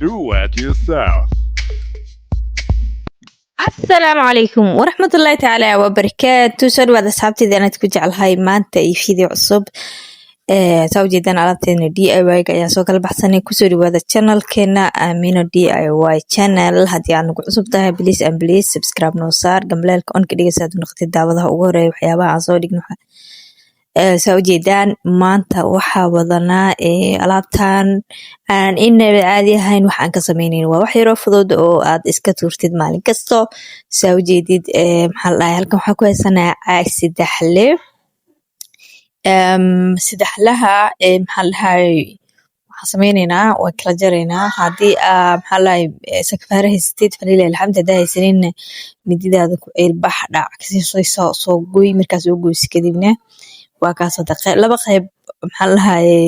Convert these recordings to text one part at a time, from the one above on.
Do it yourself. Asalaamu calaykum waraxmatullaahi tacaala wabarakaatu. Soo dhawaad asxaabteyda anaad ku jeclahay. Maanta iyo video cusub. Saa ujeedaan, alaabteena DIY ga ayaa soo kala baxsanay. Kusoo dhawaada channelkeena Aamino DIY Channel. Haddii aad nagu cusub tahay, please and please subscribe noo saar, gambaleelka on ka dhiga si aad u noqotid daawadaha ugu horeeya waxyaabaha aan soo dhigno. Saa ujeedaan, maanta waxaa wadanaa alaabtan aan inaba caadi ahayn. Wax aan ka sameyneyn waa wax yaroo fudud oo aad iska tuurtid maalin kasto. Saa ujeedid, maxaa la dhahay, halkan waxaa ku haysanaa caag saddexle. Saddexlaha, maxaa la dhahay, waxaan sameyneynaa waan kala jaraynaa. Haddii aa, maxaa la dhahay, sakafaare haysatid, falilahi alxamd. Haddaa haysaninna, mididaada ku ciilbax, dhac kasii soo goy. Markaa soo goysi kadibna waa kaas. Hada laba qeyb, maxaa la dhahaye,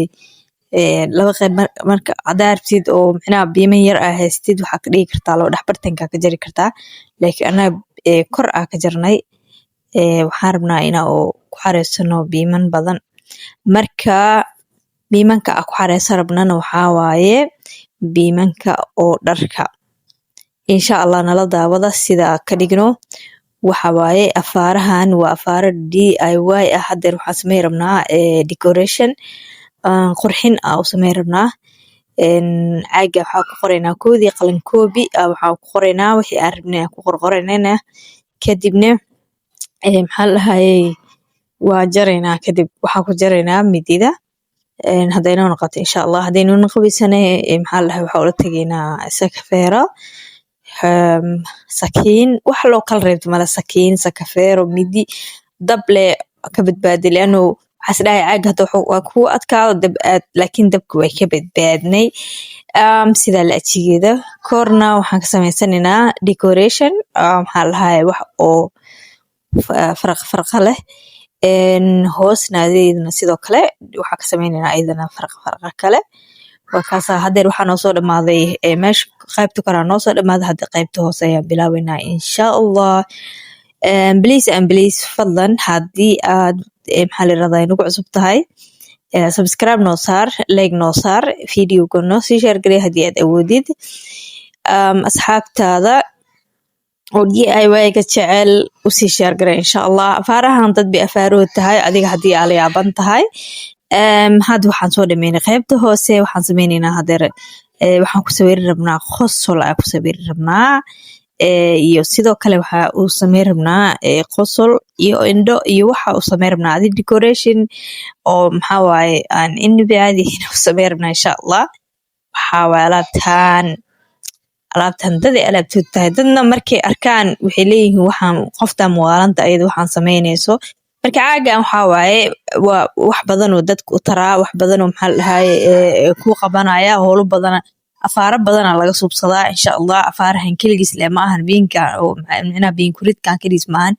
laba qeyb. Marka hadaa rabtid oo micnaha biiman yar aa haysatid, waxaa ka dhigi kartaa laba dhex, bartankaa ka jari kartaa, laakiin anaga kor aa ka jarnay. Waxaan rabnaa inaa oo ku xareysano biiman badan. Marka biimanka aa ku xareysan rabnana waxaa waaye biimanka oo dharka. Insha Allah nala daawada sida ka dhigno. Waxa waaye afaarahan waa afaaro DIY ah. Hadeer waxaan sameyn rabnaa decoration, qurxin aa u sameyn rabnaa. Caaga waxaa ku qoraynaa koodii qalin koobi. Waxaa ku qoraynaa wixii aan rabnay aan ku qorqoraynana. Kadibna, maxaa la dhahaye, waa jaraynaa. Kadib waxaa ku jaraynaa midida hadday noo noqoto, insha Allah. Hadday noo noqoweysana, maxaa la dhahay, waxaa ula tegaynaa sakafeero, sakiin. Wax loo kala reebto mala, sakiin, sakafeero, midi, dab le ka badbaadi, liano waxaa is dhahay caaga hada waa kugu adkaado dab aad, laakiin dabka way ka badbaadnay. Sidaa la ajigeeda korna waxaan ka sameysanaynaa decoration, maxaa la dhahay, wax oo faraq faraqa leh. Hoosna adeedna sidoo kale waxaa ka sameynaynaa iyadana faraqa faraqa kale. Waa kaasa. Hadeer waxaa noo soo dhamaaday meesha qaybta koraa noo soo dhamaaday. Hadda qaybta hoose ayaan bilaabeynaa, insha Allah. Please and please, fadlan, haddii aad, maxaa la yirahdaa, nagu cusub tahay, subscribe noo saar, like noo saar, videoga noo sii share garee haddii aad awoodid. Asxaabtaada oo DIY-ga jecel usii share garee, insha Allah. Afaarahan dad bay afaarood tahay, adiga haddii aa la yaaban tahay. Hadda waxaan soo dhameynay qaybta hoose. Waxaan sameyneynaa hadeer, waxaan ku sawiri rabnaa qosol aan ku sawiri rabnaa, iyo sidoo kale waxa uu sameyn rabnaa qosol iyo indho, iyo waxa uu sameyn rabnaa adi decoration oo, maxaa waaye, aan inaba caadi ahayn u sameyn rabnaa, insha Allah. Waxaa waaye alaabtan daday alaabtood tahay. Dadna markay arkaan waxay leeyihiin, waxaan qoftan muwaalanta ayada waxaan sameynayso. Marka caagan waxaa waaye waa wax badan oo dadka u taraa, wax badan oo, maxaa la dhahaye, ku qabanaya howlo badana. Afaaro badana laga suubsadaa, insha Allah. Afaarahan keligiis le ma ahan, biinka oo micnaha biin kuridkan keligiis ma ahan,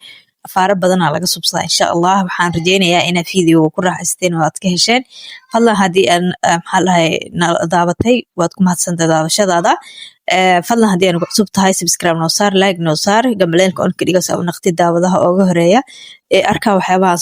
afaaro badana laga suubsadaa, insha Allah. Waxaan rajeynayaa inaad videoga ku raaxaysteen oo aad ka hesheen. Fadlan, haddii aad, maxaa la dhahay, nala daabatay, waad ku mahadsantahay daawashadaada. Fadlan, haddii aad nagu cusub tahay, subscribe noo saar, like noo saar, gambaleelka on ka dhigo si aad u naqtid daawadaha ugu horeeya ee arkaa waxyaabahaas.